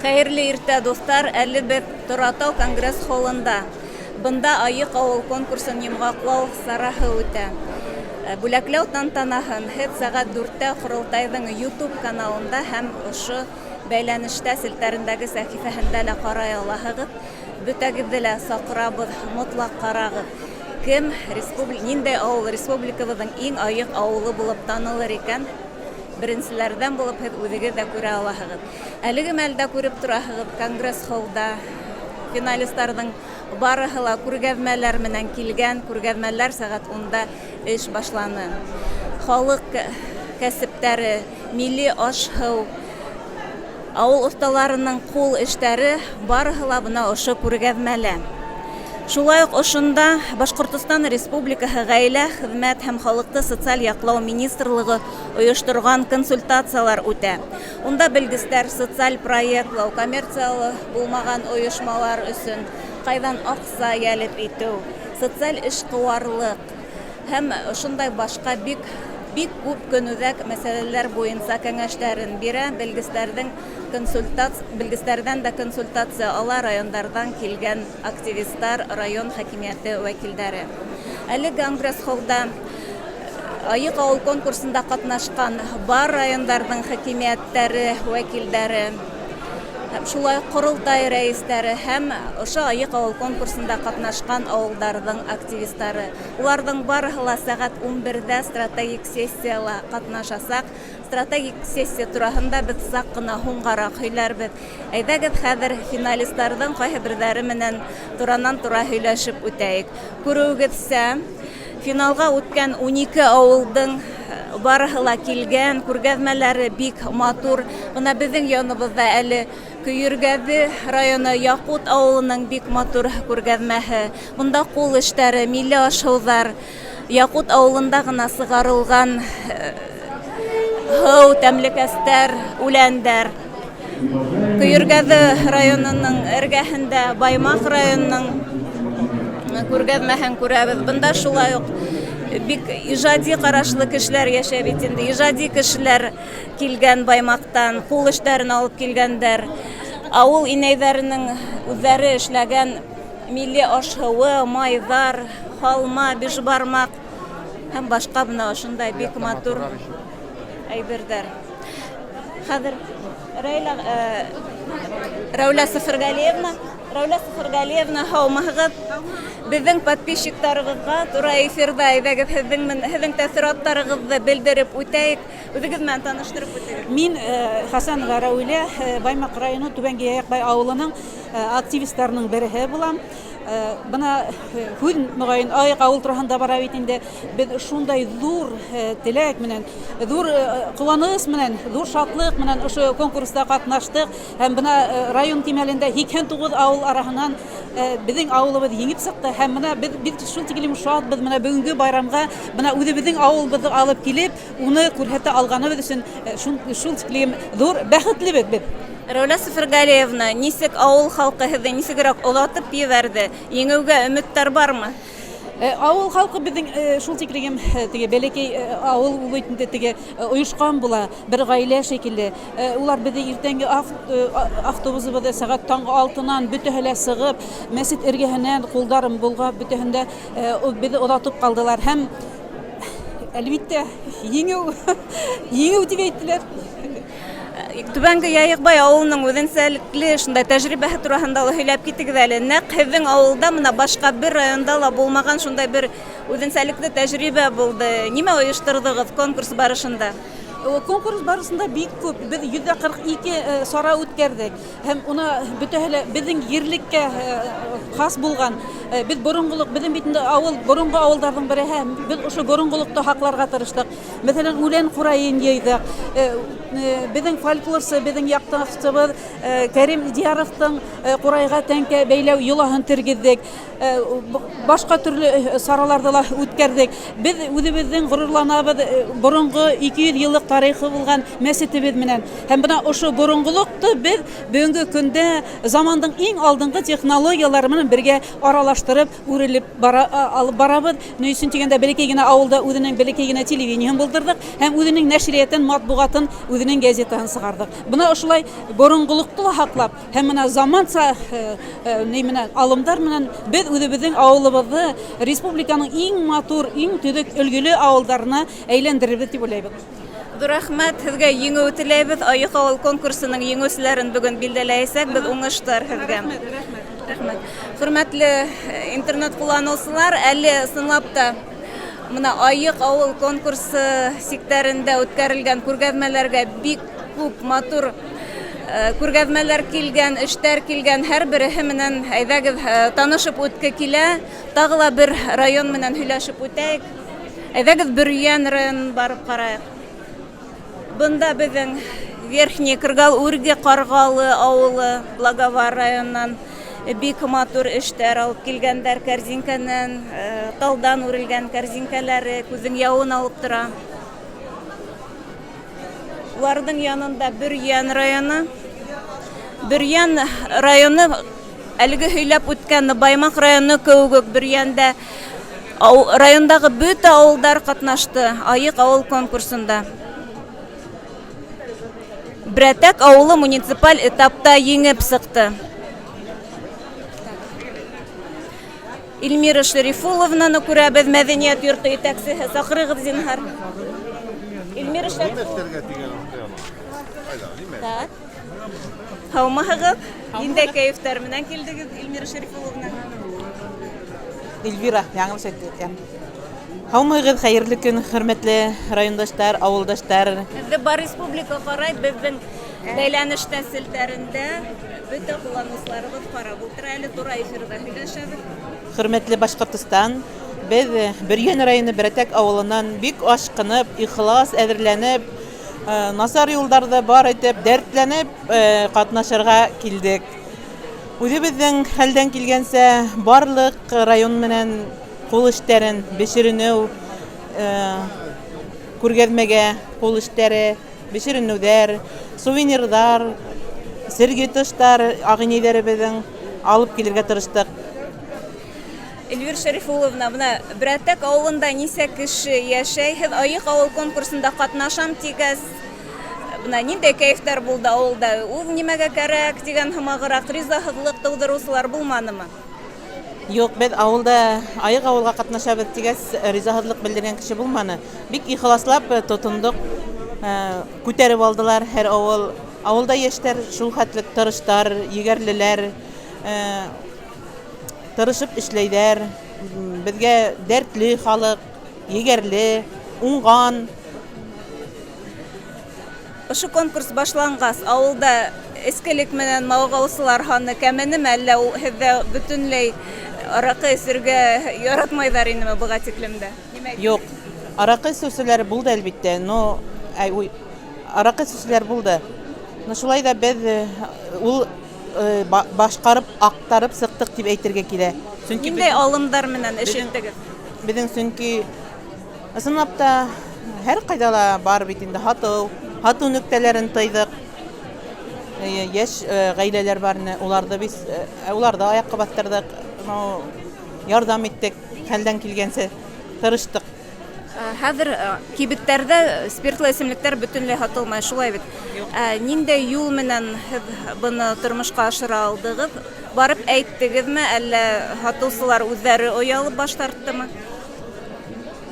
Хәйерле иртә, дуҫтар! Әле беҙ Торатау конгресс-холлында. Бында Айыҡ ауыл конкурсын йомғаҡлау сараһы үтә. Бүләкләү тантанаһын һеҙ сәғәт дүрттә Ҡоролтайҙың YouTube каналында һәм ошо бәйләнештә селтәрендәге сәхифәһендә лә ҡарай алаһығыҙ. Бөтәгеҙҙе лә саҡырабыҙ, мотлаҡ ҡарағыҙ. Кем, ниндәй ауыл республикабыҙҙың иң айыҡ ауылы булып танылыр икән, беренселәрҙән булып һеҙ үҙегеҙ ҙә күрә алаһығыҙ. Әлеге мәлдә күреп тораһығыҙ, конгресс-холлда финалистларҙың барыһы ла күргәҙмәләр менән килгән, күргәҙмәләр сәғәт унда эш башланы. Халык кәсептәре, милли аш-һыу, Авыл осталарының кул эштәре барыһы ла бына ошо күргәҙмәлә. Шулай ук ошонда Башкортостан Республикаһы Гаилә, хеҙмәт һәм халыҡты социаль яҡлау министрлыгы оешторган консультациялар үтә. Унда белгестәр социаль проектлау, коммерциялы булмаган оешмалар өсөн ҡайҙан аҡса йәлеп итеү, социаль эшҡыуарлыҡ, Һәм шундай башҡа бик бик күп көнүҙәк мәсьәләләр буйынса кәңәштәрен бирә, белгестәрҙең консультац белгестәрҙән дә консультация ала райондарҙан килгән активистар, район хакимиәте вәкилдәре. Әле Конгресс-холлда Айыҡ авыл конкурсында ҡатнашҡан бар райондарҙың хакимиәттәре вәкилдәре, һәм шулай уҡ ҡоролтай рәйестәре һәм ошо Айыҡ авыл конкурсында ҡатнашҡан авылдарҙың активистары. Уларҙың барыһы ла сәғәт 11-ҙә стратегик сессияла ҡатнашасаҡ. Стратегик сессия тураһында беҙ саҡ ҡына һуңғараҡ һөйләрбеҙ. Әйҙәгеҙ, хәҙер финалистларҙың ҡайһы берҙәре менән туранан-тура һөйләшеп үтәйек. Күреүегеҙсә, финалға үткән 12 ауылдың барыһы ла килгән, күргәҙмәләре бик матур. Бына беҙҙең яныбыҙҙа әле Көйөргәҙе районы Яҡут ауылының бик матур күргәҙмәһе. Бында ҡул эштәре, милли аш-һыуҙар, Яҡут ауылында ғына сығарылған һыу, тәмлекәстәр, үләндәр. Көйөргәҙе районының эргәһендә Баймаҡ районының күргәҙмәһен күрәбеҙ. Бында шулай уҡ бик ижади ҡарашлы кешеләр йәшәй бит инде. Ижади кешеләр килгән Баймаҡтан, ҡул эштәрен алып килгәндәр. Ауыл инәйҙәренең үҙҙәре эшләгән милли аш-һыуы, майҙар, һалма, бишбармаҡ һәм башҡа бына ошондай бик матур әйберҙәр. Хәҙер Рәйлә, э, Рәүлә Сәфәргалиевна, Рәүлә Сәфәргалиевна, һаумыһығыҙ? Беҙҙең подписчиктарыбыҙға тура эфирҙа әйҙәгеҙ һеҙҙең һеҙҙең тәьҫораттарығыҙҙы белдереп үтәйек. Үҙегеҙ менән таныштырып үтегеҙ. Мин э, Хәсәнова Рәүилә, э, Баймаҡ районы Түбәнге Яяҡбай авылының активистларының береһе булам. Бына һүҙ мөғайын Айыҡ ауыл тураһында бара бит инде. Беҙ шундай ҙур теләк менән, ҙур ҡыуаныс менән, ҙур шатлыҡ менән ошо конкурста ҡатнаштыҡ. Һәм бына район кимәлендә 89 ауыл араһынан беҙҙең ауылыбыҙ еңеп сыҡты. Һәм бына беҙ бик шул тиклем шатбыҙ бына бөгөнгө байрамға бына үҙебеҙҙең ауылыбыҙҙы алып килеп, уны күрһәтә алғаныбыҙ өсөн шул тиклем ҙур бәхетлебеҙ беҙ. Рәүлә Сәфәргалиевна, нисек ауыл халҡы һеҙҙе нисегерәк оҙатып ебәрҙе? Еңеүгә өмөттәр бармы? Ауыл халҡы беҙҙең шул тиклем теге бәләкәй ауыл ул бит инде теге оешҡан була, бер ғаилә шикелле. Улар беҙҙе иртәнге автобусыбыҙҙы сәғәт таңғы алтынан бөтәһе лә сығып, мәсет эргәһенән ҡулдарын болғап бөтәһен дә беҙҙе оҙатып ҡалдылар. Һәм әлбиттә, еңеү, еңеү тип әйттеләр. Түбәнге Яйыҡбай ауылының үҙенсәлекле шундай тәжрибәһе тураһында ла һөйләп китегеҙ әле. Нәҡ һеҙҙең ауылда мына башҡа бер районда ла булмаған шундай бер үҙенсәлекле тәжрибә булды. Нимә ойошторҙоғоҙ конкурс барышында? Конкурс барышында бик күп, беҙ 142 э, сара үткәрҙек һәм уны бөтәһе лә беҙҙең ерлеккә э, хас булған. Э, беҙ боронғолоҡ, беҙҙең бит инде ауыл боронғо ауылдарҙың береһе, беҙ ошо боронғолоҡто һаҡларға тырыштыҡ. Мәҫәлән, үлән ҡурайын йыйҙыҡ. Э, э, беҙҙең фольклорсы, беҙҙең яҡташыбыҙ э, Кәрим Дияровтың ҡурайға тәңкә бәйләү йолаһын тергеҙҙек. Башҡа төрлө сараларҙы ла үткәрҙек. Беҙ үҙебеҙҙең ғорурланабыҙ, боронғо 200 йыллыҡ тарихы булған мәсетебеҙ менән. Һәм бына ошо боронғолоҡто беҙ бөгөнгө көндә замандың иң алдынғы технологиялары менән бергә аралаштырып, үрелеп бара, алып барабыҙ. Ни өсөн тигәндә, бәләкәй генә ауылда үҙенең бәләкәй генә телевидениеһын булдырҙыҡ һәм үҙенең нәшриәтен, матбуғатын, үҙенең газетаһын сығарҙыҡ. Бына ошолай боронғолоҡто ла һаҡлап һәм бына заманса ни менән алымдар менән беҙ үҙебеҙҙең ауылыбыҙҙы республиканың иң матур, иң төҙөк, өлгөлө ауылдарына әйләндерербеҙ тип уйлайбыҙ. Ҙур рәхмәт, һеҙгә еңеү теләйбеҙ. Айыҡ ауыл конкурсының еңеүселәрен бөгөн билдәләйәсәкбеҙ. Уңыштар һеҙгә. Рәхмәт, рәхмәт. Рәхмәт. Хөрмәтле интернет ҡулланыусылар, әле ысынлап та мына Айыҡ ауыл конкурсы сиктәрендә үткәрелгән күргәҙмәләргә бик күп матур күргәҙмәләр килгән, эштәр килгән, һәр береһе менән әйҙәгеҙ танышып үтке килә. Тағы ла бер район менән һөйләшеп үтәйек. Әйҙәгеҙ Бөрйән районын барып ҡарайыҡ. Бында беҙҙең Верхний Кыргал Үрге Ҡарғалы ауылы Благовар районынан бик матур эштәр алып килгәндәр кәрзинкәнән, талдан үрелгән кәрзинкәләре күҙҙең яуын алып тора. Уларҙың янында Бөрйән районы. Бөрйән районы әлеге һөйләп үткән Баймаҡ районы кеүек үк Бөрйәндә райондағы бөтә ауылдар ҡатнашты Айыҡ ауыл конкурсында. Брәтәк ауылы муниципаль этапта еңеп сыҡты. Эльмира Шәрифулловнаны күрәбеҙ, мәҙәниәт йорто етәксеһе. Саҡырығыҙ, зинһар. Эльмира Шәрифулловна. Так. Һаумыһығыҙ? Ниндәй кәйефтәр менән килдегеҙ, Эльмира Шәрифулловна? Эльвира, яңылыш әйттек. Һаумыһығыҙ, хәйерле көн, хөрмәтле райондаштар, ауылдаштар. Һеҙҙе бар республика ҡарай, беҙҙең бәйләнештә селтәрендә бөтә ҡулланыусыларыбыҙ ҡарап ултыра әле, тура эфирҙа һөйләшәбеҙ. Хөрмәтле Башҡортостан, беҙ Бөрйән районы Берәтәк ауылынан бик ашҡынып, ихлас әҙерләнеп, насар юлдарҙы бар итеп, дәртләнеп ҡатнашырға килдек. Үҙебеҙҙең хәлдән килгәнсә барлыҡ район менән ҡул эштәрен бешеренеү, күргәҙмәгә ҡул эштәре, бешеренеүҙәр, сувенирҙар, серге тыштар ағинәйҙәребеҙҙең алып килергә тырыштыҡ. Эльвира Шәрифулловна, бына Брәтәк ауылында нисә кеше йәшәй? Һеҙ Айыҡ ауыл конкурсында ҡатнашам тигәс, бына ниндәй кәйефтәр булды ауылда? Ул нимәгә кәрәк тигән һымағыраҡ ризаһыҙлыҡ тыуҙырыусылар булманымы? Юҡ, беҙ ауылда Айыҡ ауылға ҡатнашабыҙ тигәс, ризаһыҙлыҡ белдергән кеше булманы. Бик ихласлап тотондоҡ, күтәреп алдылар һәр ауыл. Ауылда йәштәр шул хәтлек тырыштар, егәрлеләр, тырышып эшләйҙәр. Беҙгә дәртле халыҡ, егәрле, уңған. Ошо конкурс башланғас, ауылда эскелек менән мауығыусылар һаны кәменеме, әллә ул һеҙҙә бөтөнләй араҡы эсергә яратмайҙар инеме быға тиклем дә? Нимә Юҡ, араҡы эсеүселәр булды, әлбиттә, но әй, уй, араҡы эсеүселәр булды. Но шулай ҙа беҙ ул башҡарып, аҡтарып сыҡтыҡ тип әйтергә килә. Сөнки Ниндәй алымдар менән эш иттегеҙ? Беҙҙең сөнки ысынлап та һәр ҡайҙа ла бар бит инде һатыу нөктәләрен тыйҙыҡ. Йәш ғаиләләр бар ине, уларҙы беҙ, уларҙы аяҡҡа баҫтырҙыҡ, ярҙам иттек, хәлдән килгәнсә тырыштыҡ. Хәҙер кибеттәрҙә спиртлы эсемлектәр бөтөнләй һатылмай, шулай бит? Юҡ. Ниндәй юл менән һеҙ быны тормошҡа ашыра алдығыҙ? Барып әйттегеҙме, әллә һатыусылар үҙҙәре оялып баш тарттымы?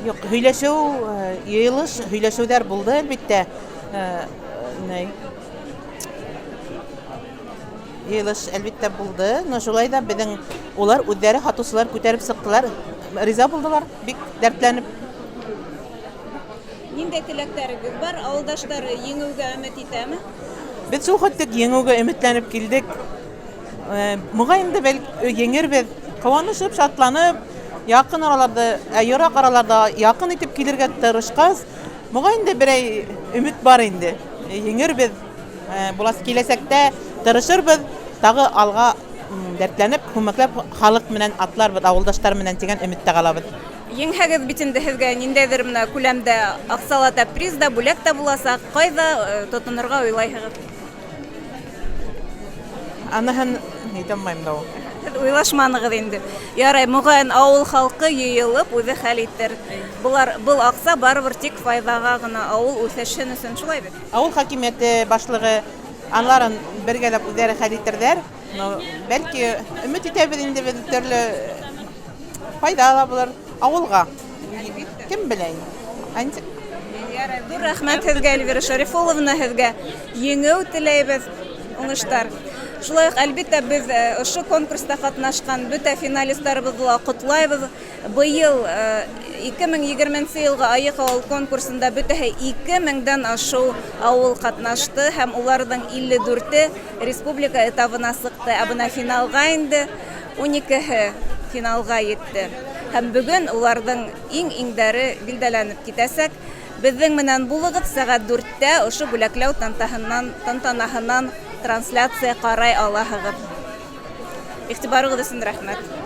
Юҡ, һөйләшеү, йыйылыш, һөйләшеүҙәр булды, әлбиттә. Ни? Йыйылыш, әлбиттә, булды. Но шулай ҙа беҙҙең улар үҙҙәре һатыусылар күтәреп сыҡтылар, риза булдылар, бик дәртләнеп. Ниндәй теләктәрегеҙ бар? Ауылдаштар еңеүгә өмөт итәме? Беҙ шул хәтлек еңеүгә өмөтләнеп килдек. Моғайын да бәлки еңербеҙ. Ҡыуанышып, шатланып, яҡын араларҙа, йыраҡ араларҙа яҡын итеп килергә тырышҡас, моғайын да берәй өмөт бар инде. Еңербеҙ. Булас киләсәктә тырышырбыҙ, тағы алға, дәртләнеп, күмәкләп халыҡ менән атларбыҙ, ауылдаштар менән тигән өмөттә ҡалабыҙ. Еңһәгеҙ бит инде һеҙгә ниндәйҙер менә күләмдә аҡсалата приз да, бүләк тә буласаҡ. Ҡайҙа э, тотонорға уйлайһығыҙ? Аныһын әйтә алмайым да ул. Һеҙ уйлашманығыҙ инде. Ярай, моғайын ауыл халҡы йыйылып үҙе хәл итер. Былар был аҡса барыбер тик файҙаға ғына ауыл үҫешһен өсөн шулай бит. Ауыл хакимиәте башлығы анларын бергәләп үҙҙәре хәл итерҙәр. Но бәлки өмөт итәбеҙ инде беҙ төрлө файҙа ла булыр ауылға. Кем белә инде. Ә нисек? Ҙур рәхмәт һеҙгә, Эльвира Шәрифулловна, һеҙгә еңеү теләйбеҙ, уңыштар. Шулай уҡ, әлбиттә, беҙ э, ошо конкурста ҡатнашҡан бөтә финалистларыбыҙҙы ла ҡотлайбыҙ. Быйыл 2020 э, йылғы Айыҡ ауыл конкурсында бөтәһе 2000-дән ашыу ауыл ҡатнашты һәм уларҙың 54-е республика этабына сыҡты. Ә бына финалға инде 12-һе финалға етте. Һәм бөгөн уларҙың иң-иңдәре билдәләнеп китәсәк. Беҙҙең менән булығыҙ, сәғәт дүрттә ошо бүләкләү тантаһынан, тантанаһынан трансляция ҡарай алаһығыҙ. Иғтибарығыҙ өсөн рәхмәт.